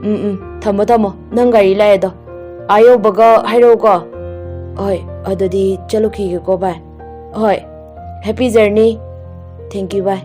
ꯎꯝ, ꯎꯝ, ꯊꯝꯃꯣ, ꯊꯝꯃꯣ, ꯅꯪ ꯒꯥꯔꯤ ꯂꯥꯛꯑꯦꯗꯣ꯫ ꯑꯥ ꯌꯧꯕꯒ ꯍꯥꯏꯔꯛꯎꯀꯣ꯫ ꯍꯣꯏ, ꯑꯗꯨꯗꯤ ꯆꯠꯂꯨꯈꯤꯒꯦꯀꯣ ꯚꯥꯏ꯫ ꯍꯣꯏ, happy journey꯫ Thank you ꯚꯥꯏ꯫